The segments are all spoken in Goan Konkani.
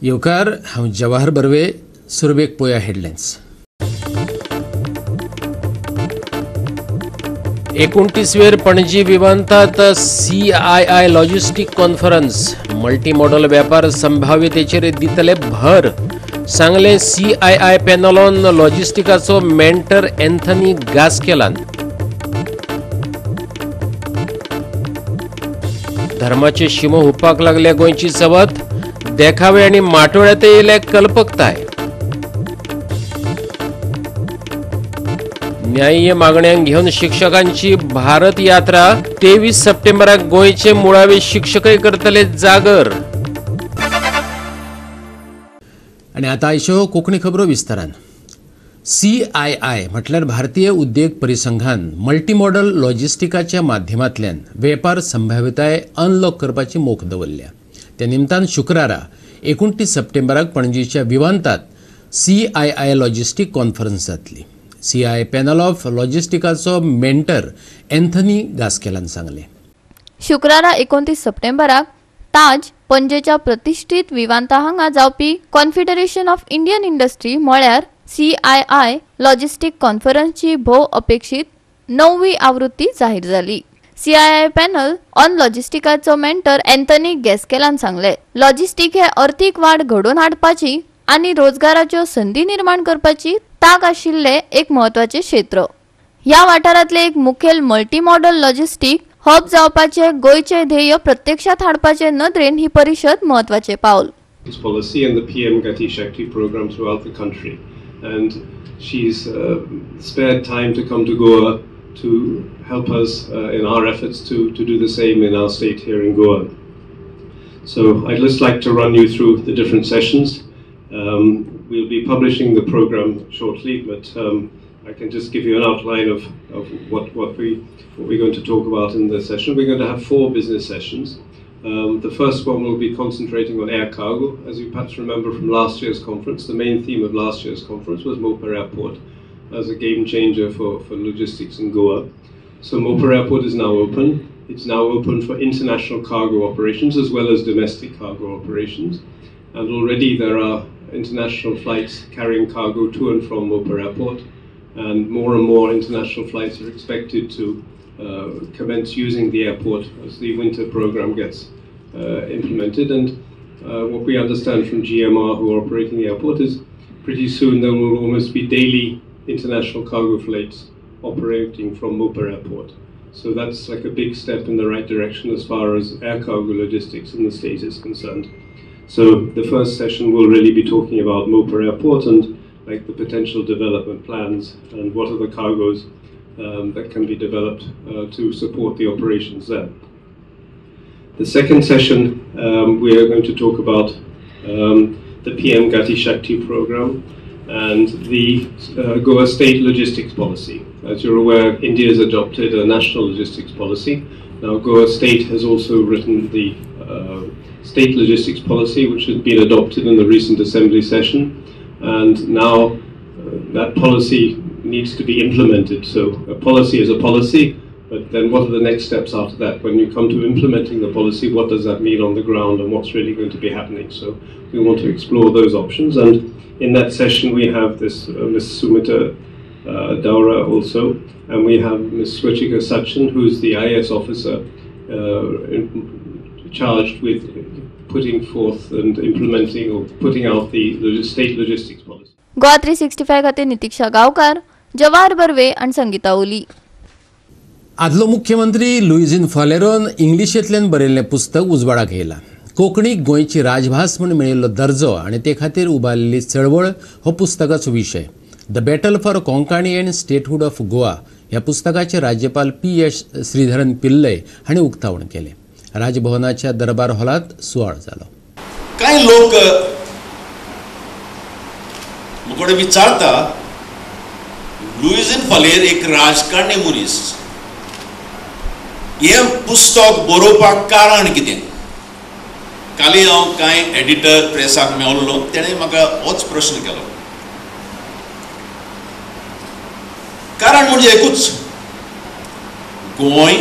येवकार, हांव जवाहर बर्वे. सुरवेक पोया हेडलायन्स. 29वेर पणजी विमानतात CII logistic conference. Multi modal व्यापार संभाव्यतेचेर दितले भर. सांगले CII panel on लॉजिस्टिकाचो मेंटर एंथनी गास्केलान. धर्माचे शिमो हुपपाक लागल्या गोंयची चवथ. देखावे आनी माटोळ्यांत येयले कल्पकताय. न्याय्य मागण्यांक घेवन शिक्षकांची भारत यात्रा. 23 सप्टेंबराक गोंयचे मुळावे शिक्षकय करतले जागर. आनी आतां आयच्यो कोंकणी खबरो विस्तारान. CII म्हटल्यार भारतीय उद्देग परिसंघान मल्टीमॉडल लॉजिस्टिकाच्या माध्यमांतल्यान वेपार संभाव्यताय अनलॉक करपाची मोख दवरल्या. त्या निमतान शुक्रारा 29 सप्टेंबराक पणजीच्या विमानतात CII logistic conference जातली. CII panel of लॉजिस्टिकाचो मेंटर एंथनी गास्केलान सांगले. शुक्रारा 29 सप्टेंबराक ताज पणजेच्या प्रतिष्ठित विमानता हांगा जावपी कॉन्फेडरेशन ऑफ इंडियन इंडस्ट्री म्हळ्यार CII logistic कॉन्फरन्सची भोव अपेक्षित 9वी आवृत्ती जाहीर जाली. CII panel on लॉजिस्टिकाचो mentor Anthony गॅस्केलान सांगले, लॉजिस्टिक हे अर्थीक वाड घडोवन हाडपाची आनी रोजगाराच्यो संदी निर्माण करपाची तांक आशिल्ले एक म्हत्वाचे क्षेत्र. ह्या वाठारांतले एक मुखेल मल्टीमॉडल लॉजिस्टिक हब जावपाचे गोंयचे ध्येय प्रत्यक्षात हाडपाचे नदरेन ही परिशद म्हत्वाचे पावल. Policy and the PM Gati Shakti program throughout the country, and she's spared time to come to Goa to help us in our efforts to do the same in our state here in Goa. So I'd just like to run you through the different sessions. We'll be publishing the program shortly, but I can just give you an outline of what we're going to talk about in the session. We're going to have 4 business sessions. The first one will be concentrating on air cargo. As you perhaps remember from last year's conference, the main theme of last year's conference was Mopa Airport as a game changer for logistics in Goa. So Mopa Airport is now open. It's now open for international cargo operations as well as domestic cargo operations. And already there are international flights carrying cargo to and from Mopa Airport, and more international flights are expected to commence using the airport as the winter program gets implemented. And what we understand from GMR, who are operating the airport, is pretty soon there will almost be daily international cargo flights operating from Mopa Airport. So that's like a big step in the right direction as far as air cargo logistics in the state is concerned. So the first session will really be talking about Mopa Airport and like the potential development plans and what are the cargoes that can be developed to support the operations there. The second session, we are going to talk about the PM Gati Shakti program and the Goa State Logistics Policy. As you're aware, India has adopted a national logistics policy. Now Goa State has also written the state logistics policy, which has been adopted in the recent assembly session, and now that policy needs to be implemented. So a policy is a policy, but then what are the next steps after that? When you come to implementing the policy, what does that mean on the ground and what's really going to be happening? So we want to explore those options, and in that session we have this Ms. Sumita Daura also, and we have Ms. Swachika Sachin, who's the IAS officer charged with putting forth and implementing or putting out the state logistics policy. Goa 365 खातीर नितिक्षा गांवकार, जवाहर बर्वे आनी संगीता ओली. आदलो मुख्यमंत्री लुईझिन फालेरोन इंग्लिशेंतल्यान बरयल्लें पुस्तक उजवाडाक येयलां. कोंकणीक गोंयची राजभास म्हूण मेळिल्लो दर्जो आनी ते खातीर उबारिल्ली चळवळ हो पुस्तकाचो विशय. The battle for Konkani and statehood of Goa ह्या पुस्तकाचें राज्यपाल PS Sreedharan Pillai हांणी उक्तावण केलें. राजभवनाच्या दरबार हॉलांत सुवाळो जालो. कांय लोक मुकोडे विचारता, लुईझिन फालेर एक राजकारणी मनीस, हें पुस्तक बरोवपाक कारण कितें? काली हांव कांय एडिटर प्रेसाक मेळ्ळो, तेणें म्हाका होच प्रश्न केलो. कारण म्हणजे एकूच, गोंय,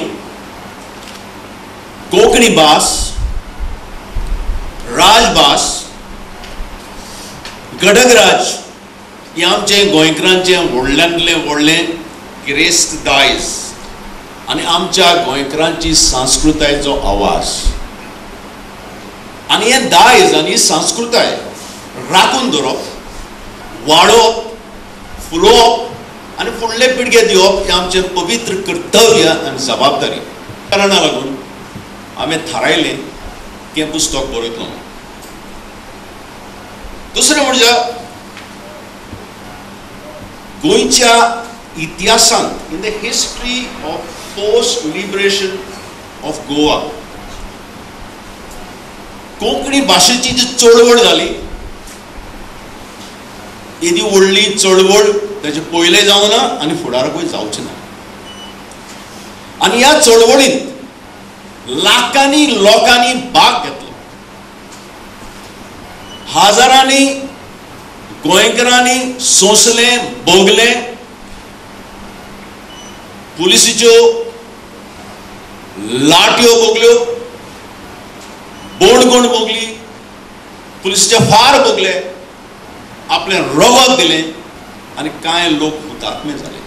कोंकणी भास, राजभास गडगराज हें आमचें गोंयकारांचें व्हडल्यांतलें व्हडलें गिरेस्त दायज आनी आमच्या गोंयकारांची संस्कृतायेचो आवाज. आनी हें दायज आनी संस्कृताय राखून दवरप, वाडोवप, फुलोवप आनी फुडले पिळगे दिवप हें आमचें पवित्र कर्तव्य आनी जबाबदारी. कारणा लागून हांवें थारायलें की हें पुस्तक बरयतलो. दुसरें म्हणजे गोंयच्या इतिहासांत, in the history of post liberation of Goa, Konkani भाशेची जी चळवळ जाली, येदी व्हडली चळवळ ताचे पयलें जावना आनी फुडाराकूय जावचें ना. आनी ह्या चळवळींत लाखांनी लोकांनी भाग घेतलो, हजारांनी गोंयकारांनी सोंसलें, भोगलें, पुलिसीच्यो लाठयो भोगल्यो, बोणगोण भोगली, पुलिसीचे फार भोगले, आपलें रगत दिलें आनी कांय लोक हुतात्मे जाले.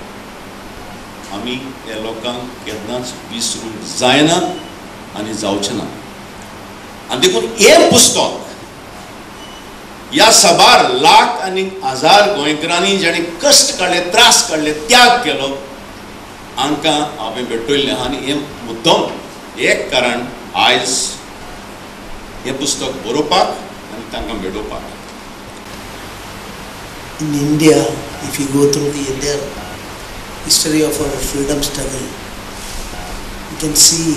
आमी ह्या लोकांक केन्नाच विसरूंक जायना आनी जावचें ना. आनी देखून हें पुस्तक ह्या साबार लाख आनी हजार गोंयकारांनी जाणें कश्ट काडले, त्रास काडले, त्याग केलो, हांकां हांवें भेटयल्लें. आनी हें मुद्दम एक कारण आयज हें पुस्तक बरोवपाक आनी तांकां भेटोवपाक. In India, if you go through the entire history of our freedom struggle, you can see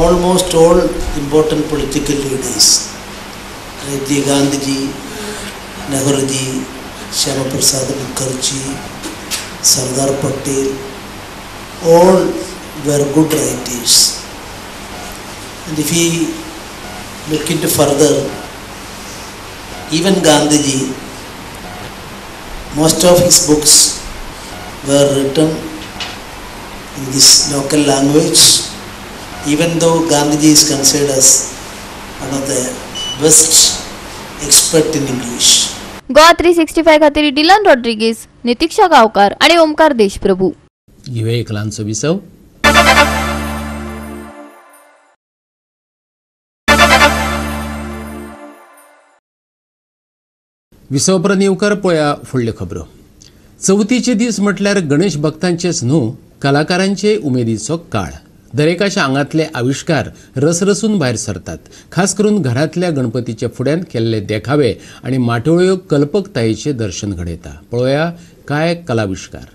almost all important political leaders, like the Gandhiji, Nehruji, Shyama Prasad Mukherjee, Sardar Patel, all were good writers. And if we look into further, even Gandhiji, most of his books were written in this local language, even though Gandhiji is considered as one of the best expert in English. Goa 365 खातीर डिलन रॉड्रिगीज, नितिक्षा गांवकार आणि ओमकार देशप्रभू. घेवया एक ल्हानसो विसव. विसव उपरांत येवकार पळया फुडल्यो खबरो. चवथीचे दीस म्हटल्यार गणेश भक्तांचेच न्हू, कलाकारांचे उमेदीचो काळ. दरेकाच्या आंगांतले आविश्कार रसरसून भायर सरतात. खास करून घरांतल्या गणपतीच्या फुड्यांत केल्ले देखावे आनी माटोळ्यो कल्पकतायेचें दर्शन घडयता. पळोवया काय कलाविश्कार.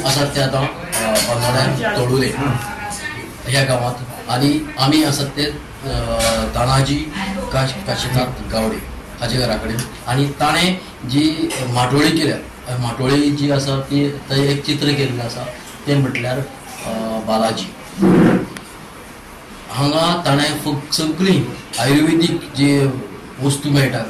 आसात ते आतां बांदोड्यान तोडुले ह्या गांवांत आनी आमी आसात ते तानाजी काशीनाथ गावडे हाच्या घरा कडेन. आनी ताणें जी माटोळी केल्या, माटोळी जी आसा ती थंय एक चित्र केल्लें आसा तें म्हटल्यार बालाजी. हांगा ताणें फक्त सगळीं आयुर्वेदीक जी वस्तू मेळटा,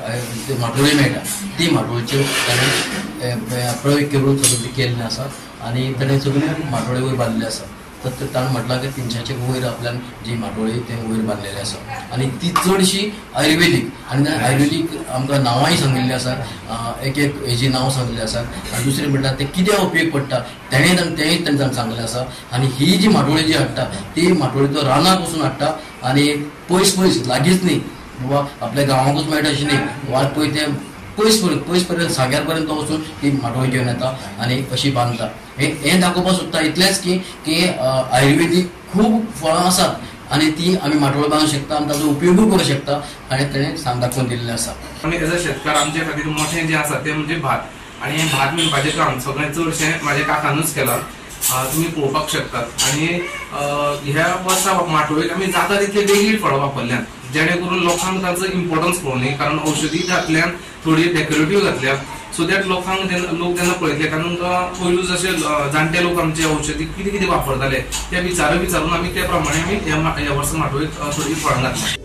माटोळी मेळटा, ती माटोळीचेर ताणें प्रयोग करून सगळें केल्लें आसा आनी ताणें सगळी माटोळी वयर बांदिल्ली आसा. तर ताणें म्हटलां की 300 वयर आपल्यान जी माटोळी ते वयर बांदलेली आसा आनी ती चडशी आयुर्वेदीक. आनी आयुर्वेदीक आमकां नांवांय सांगिल्लीं आसा, एक एक हेजी नांव सांगिल्लीं आसा. आनी दुसरें म्हटल्यार तें कित्याक उपयोग पडटा तेणें तेंय तांकां सांगिल्लें आसा. आनी ही जी माटोळी जी हाडटा ती माटोळी तो रानाक वचून हाडटा आनी पयस पयस लागींच न्ही बाबा आपल्या गांवांकूच मेळटा अशें न्ही, वाळपय तें पयस पयस पर्यंत सांग्यार पर्यंत वचून ती माटोळी घेवन येता आनी अशी बांदता. हें दाखोवपाक सोदता इतलेंच की की आयुर्वेदीक खूब फळां आसात आनी ती आमी माटोळी बांदूंक शकता आनी ताचो उपयोगूय करूंक शकता आनी तेणें सांग दाखोवन दिल्लें आसा. आमी एज अ शेतकार आमचे खातीर मोठें जें आसा तें म्हणजे भात. आनी हें भात विणपाचें काम सगळें चडशें म्हाज्या काकानूच केलां, तुमी पळोवपाक शकतात. आनी ह्या वर्सा माटोळेक आमी जाता तितले वेगळी फळां वापरल्यात जेणे करून लोकांक ताचो इम्पॉर्टन्स पळोवं न्ही, कारण औषधी घातल्यान थोडी डेकोरेटीव घातल्या. सो that लोकांक लोक जेन्ना पळयतले, कारण पयलू जशे जाणटे लोक आमचे औषधी कितें कितें वापरताले ते विचारून आमी त्या प्रमाणे आमी ह्या वर्सा माटोळेक थोडी फळां घातली.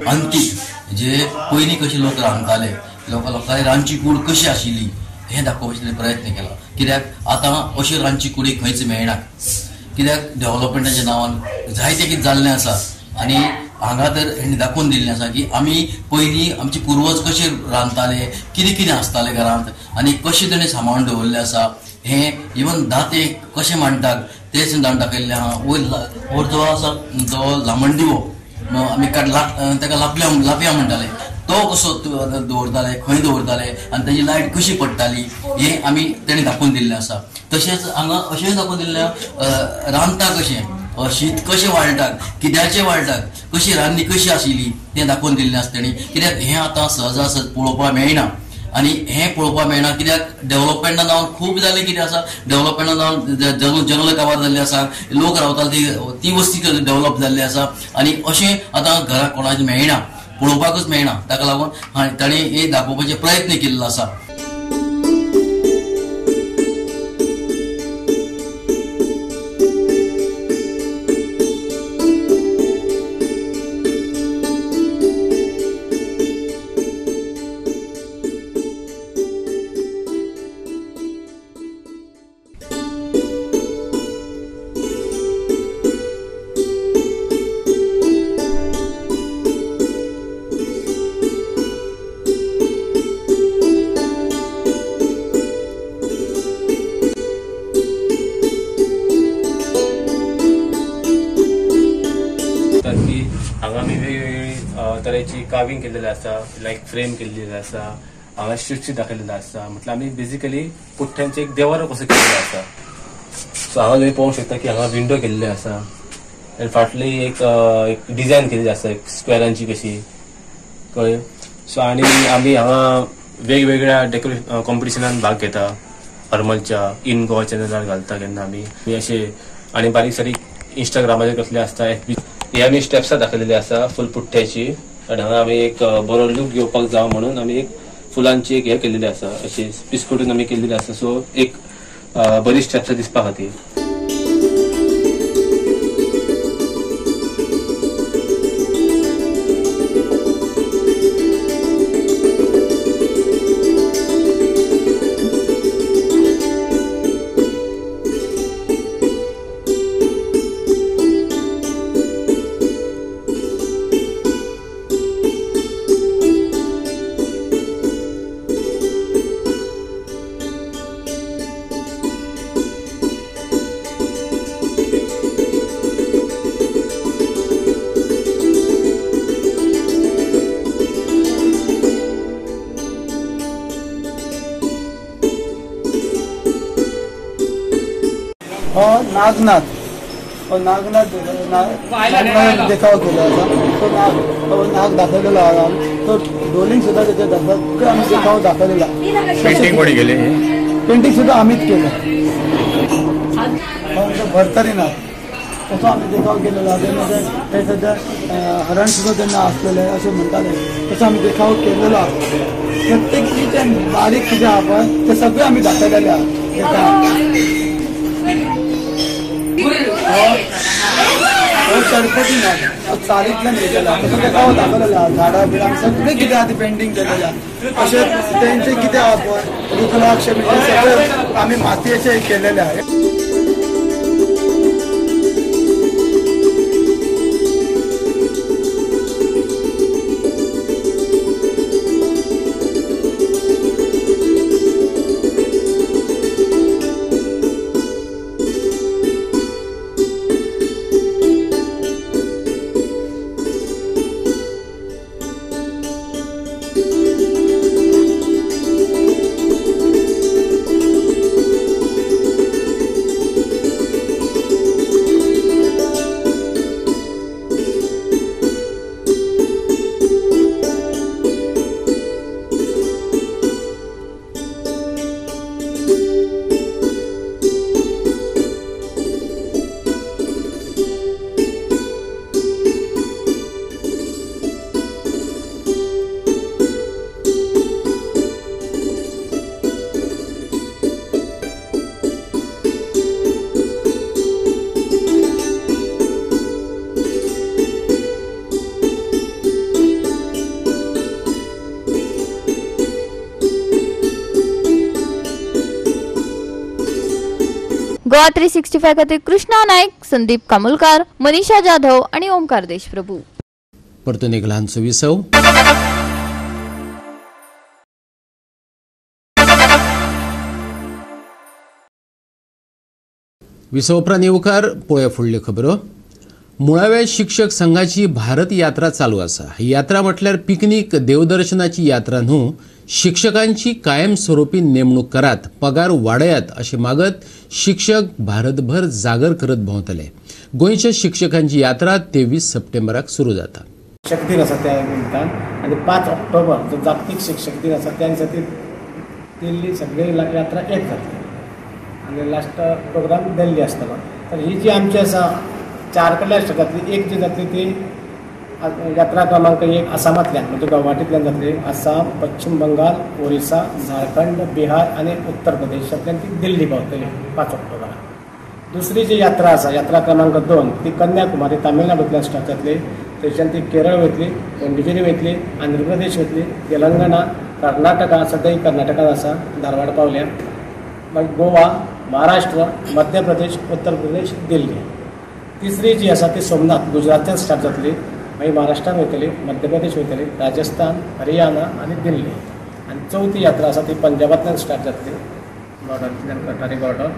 अंतीक जे पयलीं कशे लोक रांदताले, लोकांली रांदची कूड कशी आशिल्ली हें दाखोवपाचो प्रयत्न केला. कित्याक आतां अश्यो रांदची कुडी खंयच मेळना, कित्याक डेव्हलपमेंटाच्या नांवान जायतें कितें जाल्लें आसा. आनी हांगा तर हेणी दाखोवन दिल्लें आसा की आमी पयलीं आमचे पुर्वज कशे रांदताले, कितें कितें आसतालें घरांत आनी कशें तेणें सांबाळून दवरिल्लें आसा. हें इवन दांतें कशें मांडटात तें सुद्दां दाखयल्लें आहा. वयर जो आसा तो लामण दिवो आमी ताका लापया म्हणटाले, तो कसो दवरताले, खंय दवरताले आनी ताजी लायट कशी पडटाली हें आमी तेणें दाखोवन दिल्लें आसा. तशेंच हांगा अशेंय दाखोवन दिल्लें रांदता कशें, शीत कशें वाळटात, कित्याचें वाळटात, कशी रांदणी कशी आशिल्ली तें दाखोवन दिल्लें आसा तेणी. कित्याक हें आतां सहजा सहज पळोवपाक मेळना आनी हें पळोवपाक मेळना कित्याक डेव्हलपमेंटा नांवान खूब जालें कितें आसा, डेव्हलपमेंटा नांवान जंगल काबार जाल्ले आसा, लोक रावताले ती वस्ती डेव्हलप जाल्ली आसा आनी अशें आतां घराक कोणाचें मेळना, पळोवपाकूच मेळना. ताका लागून ताणें हें दाखोवपाचे प्रयत्न केल्लो आसा. हांगा आमी वेगवेगळी तरेची कार्विंग केल्लेली आसा, लायक फ्रेम केल्लेली आसा, हांगा सृश्टी दाखयलेली आसा. म्हटल्यार आमी बेजिकली पुठ्ठ्यांचे एक देवारो कसो केल्लो आसा. सो हांगा तुमी पळोवंक शकता की हांगा विंडो केल्ली आसा आनी फाटली एक डिजायन केल्ली आसा, एक स्क्वेरांची कशी, कळ्ळें. सो आनी आमी हांगा वेगवेगळ्या डेकोरेशन कॉम्पिटिशनान भाग घेता, हरमलच्या इन गोवा चॅनलार घालता केन्ना आमी अशे. आनी बारीक सारीक इंस्टाग्रामाचेर कसले आसता एफबी हे आमी स्टेप्सां दाखयलेली आसा फूल पुठ्ठ्याची. आनी हांगा आमी एक बरो लूक घेवपाक जावं म्हणून आमी एक फुलांची एक हे केल्लेली आसा, अशी पिस्कुटून आमी केल्लेली आसा. सो एक बरी स्टेप्सां दिसपा खातीर. नागनाथ हो नागनाथ नागनाथ देखाव केलो आसा. तो नाग हो नाग दाखयलेलो आसा, तो डोलिंग सुद्दां तेचे सगळें आमी देखाव दाखयलेलो आसा. पेंटींग कोणी केलें? पेंटींग सुद्दां आमीच केलें. हो भरतरी नाग तसो आमी देखाव केलेलो आसा. ते सद्या हरण सुद्दां तेन्ना आसलेले अशें म्हणटाले, तसो आमी देखाव केलेलो आसा. प्रत्येक कितें बारीक कितें आहा पळय तें सगळें आमी दाखयलेलें आहा. हो सरपती नाग चालींतल्यान हे केला, तसो देखाव दाखयलेलो आहा. झाडां बिडां सगळें कितें आहा तें पेंटींग केलेलें आहा. तशेंच तेंचें कितें आहा पळय रुद्राक्ष बिन सगळें आमी मातयेचें केलेलें आहा. गोवा 365 खातीर कृष्णा नायक, संदीप कामुलकार, मनीषा जाधव आनी ओमकार देशप्रभू. परतून एक ल्हानसो विसव. विसव उपरांत येवकार पळोवया फुडल्यो खबरो. मुळाव्या शिक्षक संघाची भारत यात्रा चालू आसा. ही यात्रा म्हटल्यार पिकनीक देवदर्शनाची यात्रा न्हू, शिक्षकांची कायमस्वरूपी नेमणूक करात, पगार वाडयात अशें मागत शिक्षक भारतभर जागर करत भोंवतले. गोंयच्या शिक्षकांची यात्रा 23 सप्टेंबराक सुरू जाता. शिक्षक दिन आसा त्या निमतान आनी 5 ऑक्टोबर जो जागतीक शिक्षक दिन आसा त्या दिसा ती दिल्ली सगळी यात्रा एक जातली आनी लास्ट प्रोग्राम दिल्ली आसतलो. तर ही जी आमची आसा 4 कडल्या जातली, एक जी जातली ती यात्रा क्रमांक 1 आसामांतल्यान म्हणजे गुवाहाटींतल्यान जातली. आसाम, पश्चिम बंगाल, ओरिसा, झारखंड, बिहार आनी उत्तर प्रदेशांतल्यान ती दिल्ली पावतली 5 ऑक्टोबराक. दुसरी जी यात्रा आसा यात्रा क्रमांक 2 ती कन्याकुमारी तामिळनाडूंतल्यान स्टार्ट जातली. थंयच्यान ती केरळ वयतली, पोंडिचेरी वयतली, आंध्र प्रदेश वयतली, तेलंगणा, कर्नाटका, सद्या कर्नाटकांत आसा, धारवाड पावल्या, मागीर गोवा, महाराष्ट्र, मध्य प्रदेश, उत्तर प्रदेश, दिल्ली. तिसरी जी आसा ती सोमनाथ गुजरातांतल्यान स्टार्ट जातली, मागीर महाराष्ट्रान वयतली, मध्य प्रदेश वयतली, राजस्थान, हरियाणा आनी दिल्ली. आनी चवथी यात्रा आसा ती पंजाबांतल्यान स्टार्ट जातली, बॉर्डरांतल्यान कटारी बॉर्डर,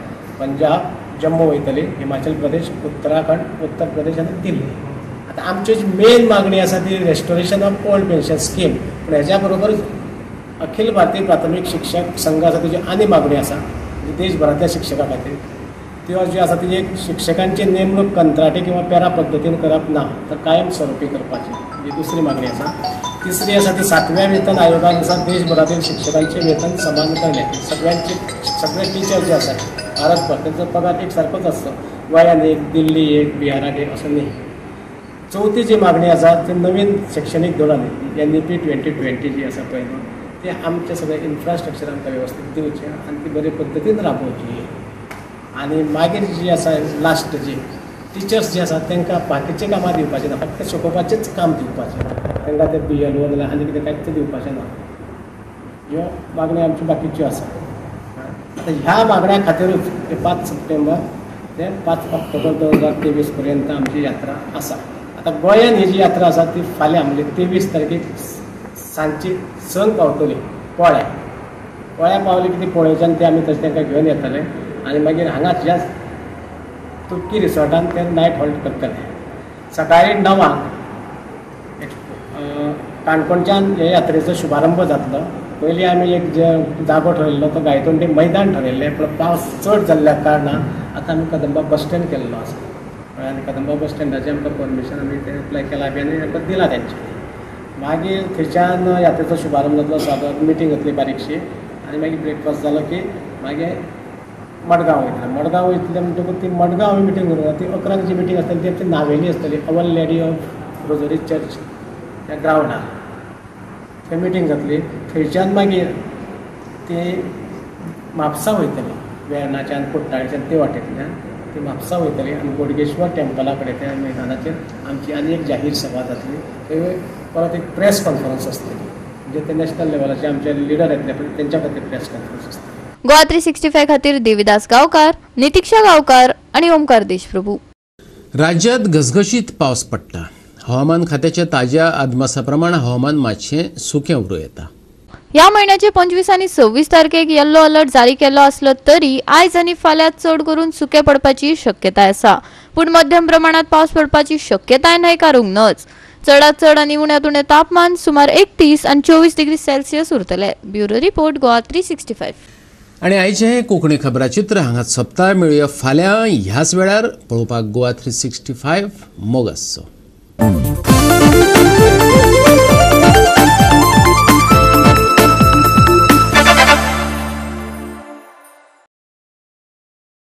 पंजाब, जम्मू वयतली, हिमाचल प्रदेश, उत्तराखंड, उत्तर प्रदेश आनी दिल्ली. आतां आमची जी मेन मागणी आसा ती restoration of old pension scheme, पूण हेज्या बरोबर अखिल भारतीय प्राथमीक शिक्षक संघ आसा तेजी आनी मागणी आसा देशभरांतल्या शिक्षकां खातीर. त्यो जी आसा ती एक शिक्षकांची नेमणूक कंत्राटी किंवा पेरा पद्दतीन करप ना तर कायमस्वरूपी करपाची ही दुसरी मागणी आसा. तिसरी आसा ती 7व्या वेतन आयोगानुसार देशभरातील शिक्षकांचे वेतन समान करणे. सगळ्यांचे सगळे टिचर जे आसा भारतभर तेंचो पगार एक सारकोच आसचो, गोंयांत एक, दिल्ली एक, बिहाराक एक असो न्ही. चवथी जी मागणी आसा ती नवीन शैक्षणीक धोरण NEP 2020 जी आसा पळय न्हू ते आमचें सगळें इन्फ्रास्ट्रक्चर आमकां वेवस्थीत दिवचें आनी ती बरे पद्दतीन राबोवची. आनी मागीर जी आसा लास्ट जी टिचर्स जे आसा तांकां बाकीचीं कामां दिवपाचें ना, फक्त शिकोवपाचेंच काम दिवपाचें, तांकां ते BLO नाल्यार आनी कितें कांयच दिवपाचें ना. ह्यो मागण्यो आमच्यो बाकीच्यो आसा. आतां ह्या मागण्यां खातीरूच ते 5 सप्टेंबर ते 5 ऑक्टोबर 2023 पर्यंत आमची यात्रा आसा. आतां गोंयांत ही जी यात्रा आसा ती फाल्यां म्हणजे 23 तारखेक सांजची 6 पावतली पोळ्या. पोळ्या पावली की ती पोळ्याच्यान ते आमी तशें तांकां घेवन येतले आनी मागीर हांगाच ह्या तुर्की रिसॉर्टान ते नायट हॉल्ट करतले. सकाळी 9 काणकोणच्यान हे यात्रेचो शुभारंभ जातलो. पयलीं आमी एक जे जागो ठरयल्लो तो गायतोंडे मैदान ठरयल्लें, पूण पावस चड जाल्ल्या कारणान आतां आमी कदंबा बस स्टँड केल्लो आसा. आनी कदंबा बस स्टँडाचें आमकां परमिशन आमी तें एप्लाय केलां बी आनी आमकां दिलां तेंच्यांनी. मागीर थंयच्यान यात्रेचो शुभारंभ जातलो, सादो मिटींग जातली बारीकशी आनी मागीर ब्रेकफास्ट जालो की मागीर मडगांव वयतले. मडगांव वयतले म्हणटकूच ती मडगांव आमी मिटींग करूं, ती 11 जी मिटींग आसतली ती आमची नावेली आसतली, our lady of rosary church त्या ग्रावंडार थंय मिटींग जातली. थंयच्यान मागीर ती म्हापसा वयतली, वेर्णाच्यान कुट्टाळच्यान ते वाटेंतल्यान ती म्हापसा वयतली आनी बोडगेश्वर टेम्पला कडेन त्या मैदानाचेर आमची आनी एक जाहीर सभा जातली. थंय परत एक प्रेस कॉन्फरन्स आसतली, म्हणजे ते नॅशनल लेवलाचे आमचे लिडर येतले पळय तेंच्या खातीर प्रेस कॉन्फरन्स आसतली. गोवा 365 खातीर देविदास गांवकार, नितिक्षा गांवकार आनी ओमकार देशप्रभू. राज्यात घसघशीत पावस पडटा. हवामान खात्याच्या ताज्या अदमासा प्रमाण हवामान मातशें सुकें उरूं येता. ह्या म्हयन्याचे 25 आनी 26 तारखेक येल्लो अलर्ट जारी केल्लो आसलो तरी आयज आनी फाल्यां चड करून सुकें पडपाची शक्यताय आसा. पूण मध्यम प्रमाणात पावस पडपाची शक्यताय न्हयकारूंक नज. चडात चड आनी उण्यांत उणें तापमान सुमार 31 आनी 24 डिग्री सेल्सियस उरतले. Bureau report, Goa 365. आनी आयचें कोंकणी खबराचित्र हांगा सोंपता. मेळुया फाल्यां ह्याच वेळार पळोवपाक गोवा 365. मोग आसचो.